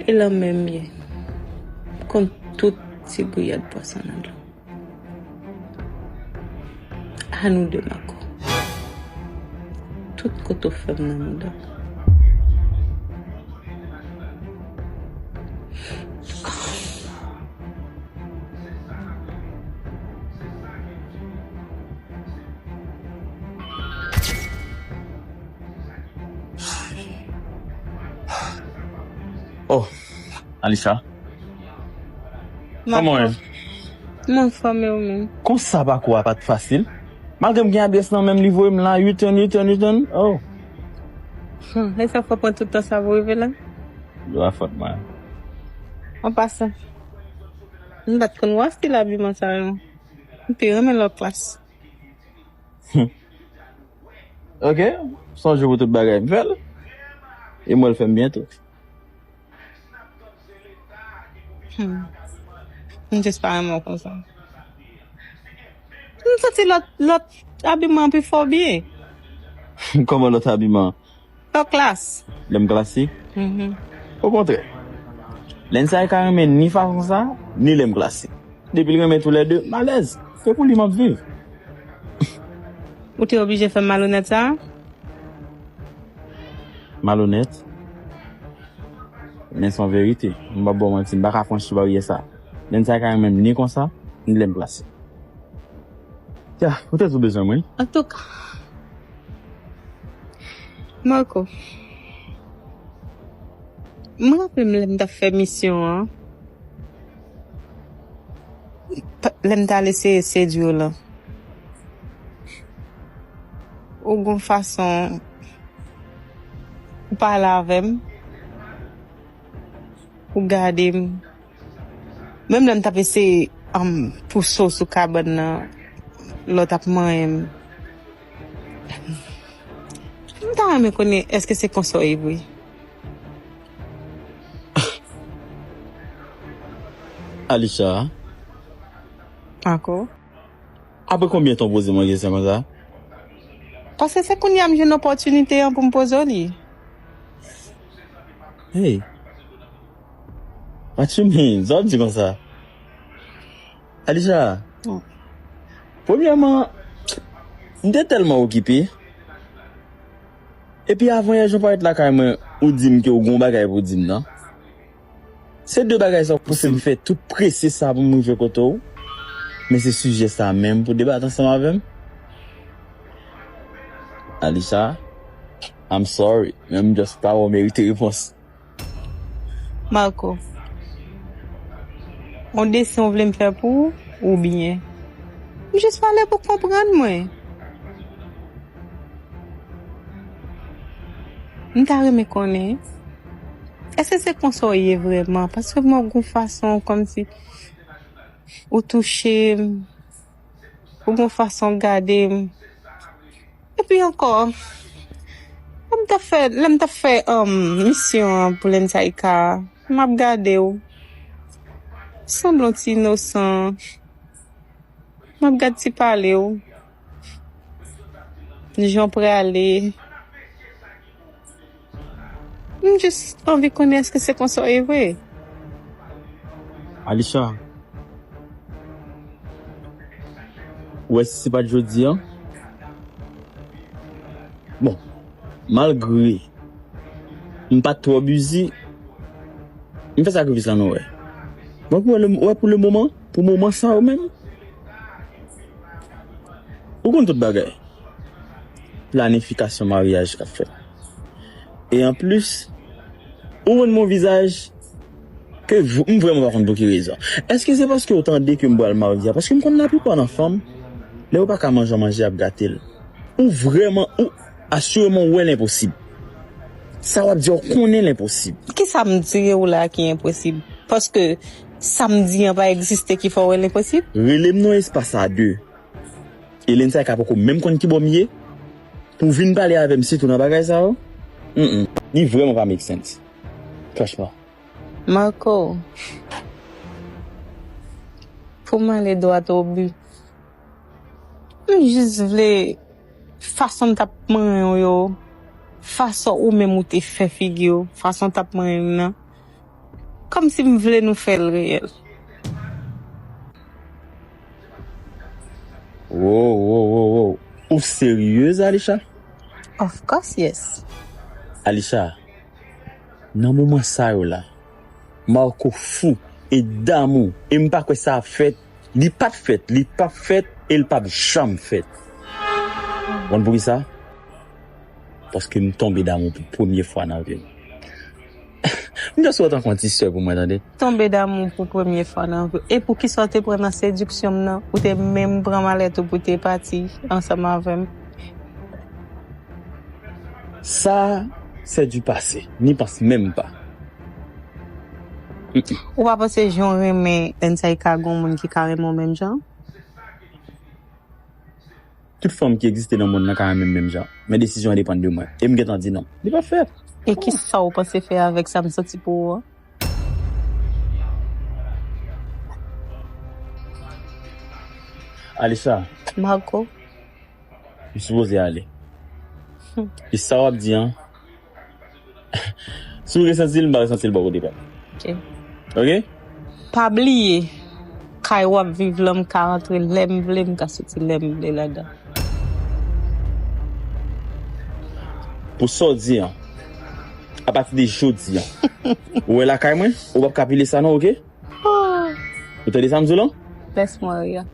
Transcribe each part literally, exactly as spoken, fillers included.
E lanmè m ye. M konn tout ti griyad pwason nan dlo. A nou de, Marco. Tout kote w fè m nan mouda. Oh, Alisha. Kòman w ye? M anfòm, e ou menm? Konsa pakou a pa t fasil. Malgre m gen adrès nan men m, li voye m la, return, return, return. Oh. Hmm, e sa fè w pran tout tan sa pou w rive la? Se pa fòt mwen. An pasan, m pa t konn wè stil abiman sa yo. M te renmen lòt klas. Ok, sonje pou tout bagay m fè l. E mwen l fè m byen tou. Hmm. M jis pa renmen w konsa. M santi lòt, lòt abiman pi fò byen. Kòman lòt abiman? Lòt klas. Lè m klasik? Mhm. Okontrè. Lens sa ka renmen ni fason sa, ni lè m klasik. Depi l renmen toulède, m alèz. Se pou li m ap viv. Ou te oblije fè m malonèt sa? Malonèt? Men se yon verite. M p ap ba w manti, m pa ka franchi baryè sa. Lens sa ka renmen m ni konsa, ni lè m klasik. Ya, poutèt ou bezwen mwen? Antouka, Marco, m raple m lè m t ap fè misyon an, pa- lè m t al eseye sedwi w lan. Ou gon fason ou pale avè m, ou gade m. Menm lè m t ap eseye, um, pouse w sou kabann nan, lè w t ap manyen m. M ta renmen konnen, èske se konsa w ye vre? Alisha. Ankò? Apre konbyen tan w poze mwen kesyon konsa? Paske se kounye a m jwenn opòtinite an pou m poze w li. Hey. What you mean? Sa w ap di konsa? Alisha. Hmm. Premyèman, m te tèlman okipe. Epi avan yè jou parèt lakay mwen, ou di m ke w gon bagay pou w di m nan. Se de bagay sa w pouse m fè tout prese sa pou m rive kote w. Men se sijè sa menm pou debat ansanm avè m. Alisha, I'm sorry, men m just pa wè w merite repons. Marco, yon desen w vle m fè pou ou, oubyen? M jis pale pou konprann mwen. M ta renmen konnen, èske se konsa w ye vrèman? Paske m wè w gon fason kòmsi ou touche m, ou gon fason w gade m. Epi ankò, lè m t ap fè, lè m t ap fè, um, misyon an pou Lensayka, m ap gade w. Sanble yon ti inosan. M ap gad ti pale w. Jan w prale. M jis anvi konnen èske se konsa w ye vre. Alisha, ou wè si se pa t jodi a? Bon, malgre m pa t twò bizi, m fè sakrifis la, nou wè. Bon, pou le, wè, pou le moman, pou moman sa yo menm, ou konn tout bagay. Planifikasyon maryaj k ap fèt. E anplis, ou konn mon vizaj ke v- m vrèman pa konn pou ki rezon. Èske se paske w tande ke m pral marye a? Paske m konn laplipa nan fanm, lè yo pa ka manje yon manje, y ap gate l. Ou vrèman, ou asireman ou wè l enposib. Sa w ap di a, w konnen l enposib. Kisa m di ou la ki enposib? Paske sa m di an pa egziste ki fè w wè l enposib? Rele m nan espas a de. E Lensayka poko menm konn kibò m ye. Pou w vin pale avè m sitou nan bagay sa yo. Mm-mm. Li vrèman pa make sense. Franchman. Marco, pou m ale dwat o bi, m jis vle fason m t ap manyen w yo, Fason ou menm ou te fè figi w, fason w t ap manyen m nan, kòmsi m vle nou fè l reyèl. Wow, wow, wow, wow. Ou seryez, Alisha? Of course, yes. Alisha, nan moman sa yo la, Marco fou e damou, e m pa kwè sa ap fèt. Li pa t fèt, li p ap fèt, e l p ap janm fèt. Ou konn poukisa? Paske m tonbe damou pou premye fwa nan vi m. M just wè w tankou yon ti sè pou mwen, tande. Tonbe damou pou premye fwa nan vi w. E poukisa w te pran nan sediksyon m nan? Ou te menm pran malèt ou pou te pati ansanm avè m? Sa, c'est du passé. N'y pense même pas. Mm-mm. Ou pa panse jan w renmen Ensay ka gen yon moun ki ka renmen w menm jan? Tout fanm ki egziste nan mond nan ka renmen m menm jan. Men desizyon an depann de mwen. E m gentan di non. Li p ap fèt. E kisa w panse fè avèk sa m santi pou ou an? Alisha. Marco. M sipoze ale. Hmm. E sa w ap di an, si w resanti l, m pa resanti l bò kote pa m. Ok. Ok? Pa bliye, kay w ap viv lan, m ka rantre lè m vle, m ka soti lè m vle ladan. Pou sa w di an, apati de jodi an, ou wè lakay mwen, ou p ap ka pile sa non, ok? Ou tande sa m di w lan? Laisse-moi rire.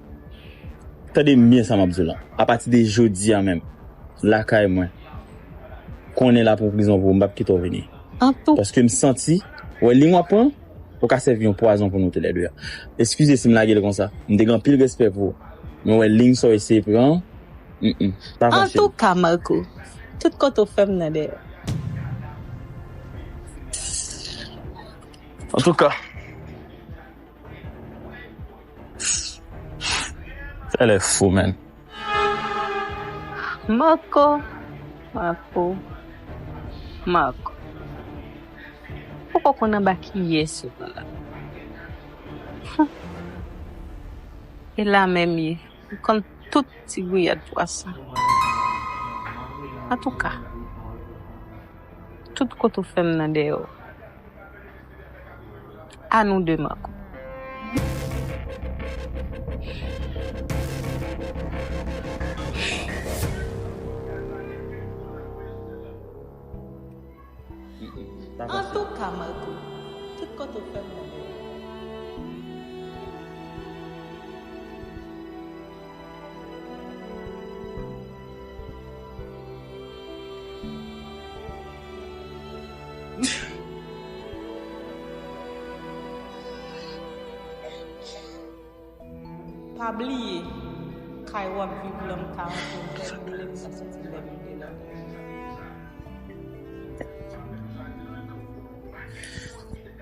Tande byen sa m ap di w lan. Apati de jodi a menm, lakay mwen, konnen la pou prizon pou ou, m p ap kite w vini. An tou. Paske m santi, wè liy w ap pran, ou ka sèvi yon pwazon pou nou toulède a. Eskize si m lage l konsa. M te gen anpil respè pou ou. Men wè liy sa w eseye pran, mm, mm, pa fasil. Antouka, Marco, tout kote w fè m nan dèyè. Antouka, sa lè fou, man. Marco, Marco, Marco. Ou poko konn anba kiyès ou pran la. Hum. E la menm ye. Ou konn tout ti gouyad pwason. Antouka, tout kote w fè m nan dèyè w. À nous deux, Marco. Antouka, Marco, tout kote w fè m nan dèyè. Pa bliye, kay w ap viv lan, m ka rantre lè m vle, m ka soti lè m vle la.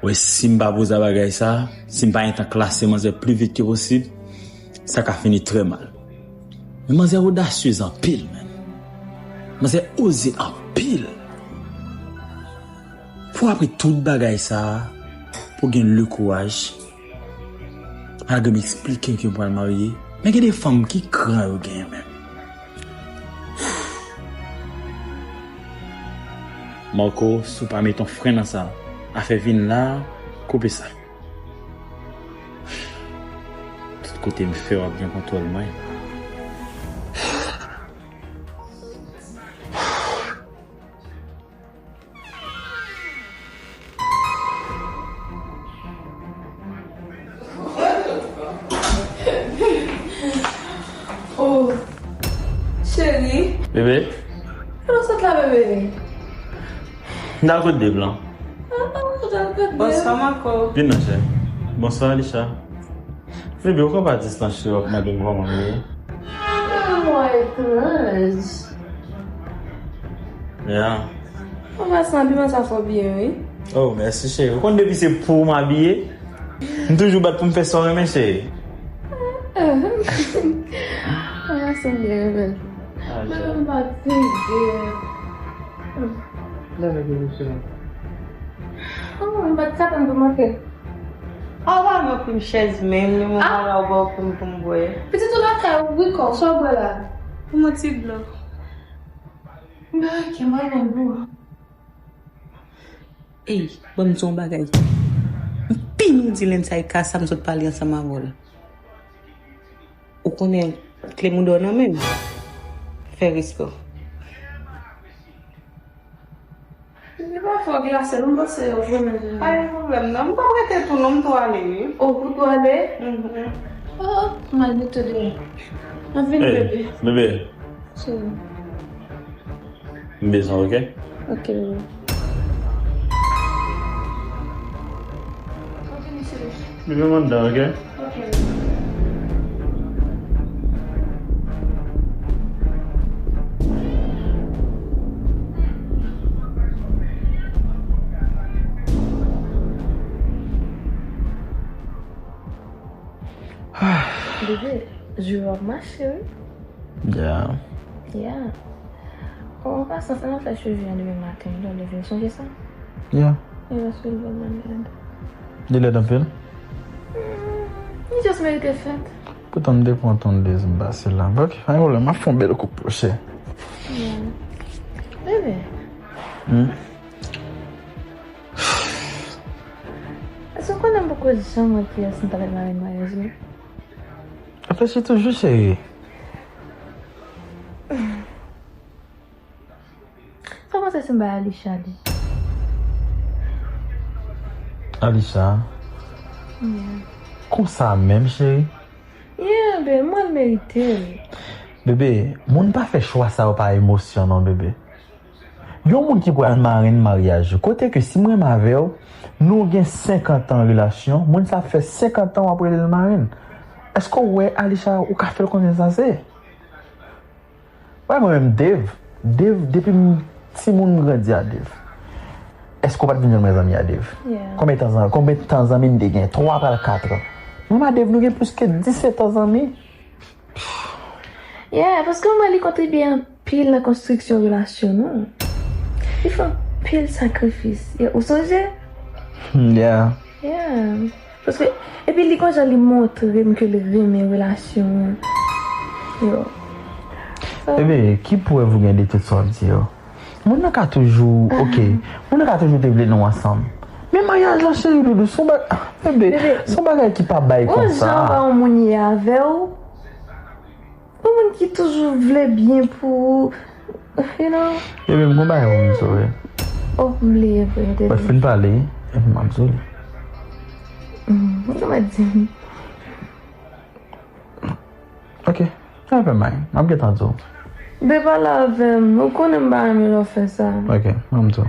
Wè, si m pa poze a bagay sa, si m pa gentan klase manzè pli vit ke posib, sa ka fini trè mal. Men manzè odasyez anpil, man. Manzè oze anpil. Pou apre tout bagay sa, pou gen le kouraj, malgre m eksplike ke m pral marye, men gen de fanm ki kran yo genyen menm. Marco, si w pa met yon fren nan sa, afè vin la, koupe sa. Tout kote m fè, w ap gen kontwòl mwen. Oh, cheri. Bebe. Kote w sot la, bebe? M t al kot Dave lan. Ah, ou t al kot Dave? Bonswa, Marco. Vin non, chè. Bonswa, Alisha. Bebe, ou kanpe a distans, cheri, w ap mande m kòman m ye. Ah, mwen etranj. Yeah. An pasan, abiman sa fè w byen, wi. Oh, mèsi, cheri. Ou konn depi se pou w m abiye, m toujou bat pou m fè sa w renmen, cheri. Ah, an pasan, m byen renmen l. Ah, men cheri, m pa t vle. Leve, bebe, cheri. Oh, m pa t ka tann pou m antre. Ah, ou pa ban m yon plim chèz menm, li mwen pa la, ou ba w plim pou m bwè. Pitit ou lakay ou, wi, kò, sa w bwè la? Pou mwen ti dlo. Ey, ban m di w yon bagay. M pini w di Lensay ka sa m sot pale ansanm avè w la. Ou konnen kle mouda w nan men m. Fè respè w. Li pa fò glase, non, m panse yo vre menm. Pa gen pwoblèm, non. M p ap rete tou, non, m tou ale, wi. O, ou tou ale? Mhm. O, m al mete w deyò. Mwen vin, bebe. Bebe. Cheri. M bezwen, oke? Oke, bebe. Oke, mesye. Bebe, m anndan, oke? Oke, bebe. Bebe, jou w ap mache, wi. Yeah. Yeah. An pasan, sa n ap fè cheve an demen maten, lè w leve, w sonje sa? Yeah. E paske l pa malad. Li lèd anpil? Hmm, li just merite fèt. Poutan m te pran tondeuse m pase la. Bon, ok, pa gen pwoblèm, m ap fè yon bèl koup pwochen. Yeah. Bebe. Hmm? Èske w konnen m poko janm wè kiyès m ta pral marye nan maryaj la? Reflechi toujou, cheri. Sa w panse si m bay Alisha li? Alisha? Yeah. Konsa menm, cheri? Yeah, bebe, m pral merite l. Bebe, moun pa fè chwa sa yo pa emosyon non, bebe. Yon moun ki pral marenn maryaj ou, kote ke si m renmen avè w, nou gen senkant an relasyon, moun sa fè senkant an w ap rele l marenn. Èske w wè Alisha, ou ka fè l konnen sa se? Wè mwen menm, Dave, Dave, depi m timoun m grandi a Dave. Èske w pa t vin jwenn mwen zanmi a Dave? Yeah. Konbyen tan zan-, konbyen tan zanmi n te gen? Twa pral kat an. Mwen a Dave, nou gen plis ke disèt an zanmi. Yeah, paske mwen li kontribye anpil nan konstriksyon relasyon nou. Li fè anpil sakrifis. Yeah, ou sonje? Hmm, yeah. Yeah. Paske, epi li gon jan li montre m ke li renmen relasyon an. Yo. So, bebe, ki prèv ou gen de tout sa w ap di yo? Moun nan ka toujou, ok. Moun nan ka toujou te vle nou ansanm. Men maryaj la, cheri doudou, se yon ba-, bebe, se yon bagay ki pa bay konsa. Gon jan w wè yon moun ye avè w, yon moun ki toujou vle byen pou ou, you know. Bebe, m gon bagay pou m di w, wi. Oh, m bliye vre, m te bliye. Mwen fin pale, epi m ap di w li. Hmm, ou ta mèt di m. Ok. Never mind. M ap gentan di w. Be pale avè m. Ou konnen m pa renmen lè w fè sa. Ok. M ap di w.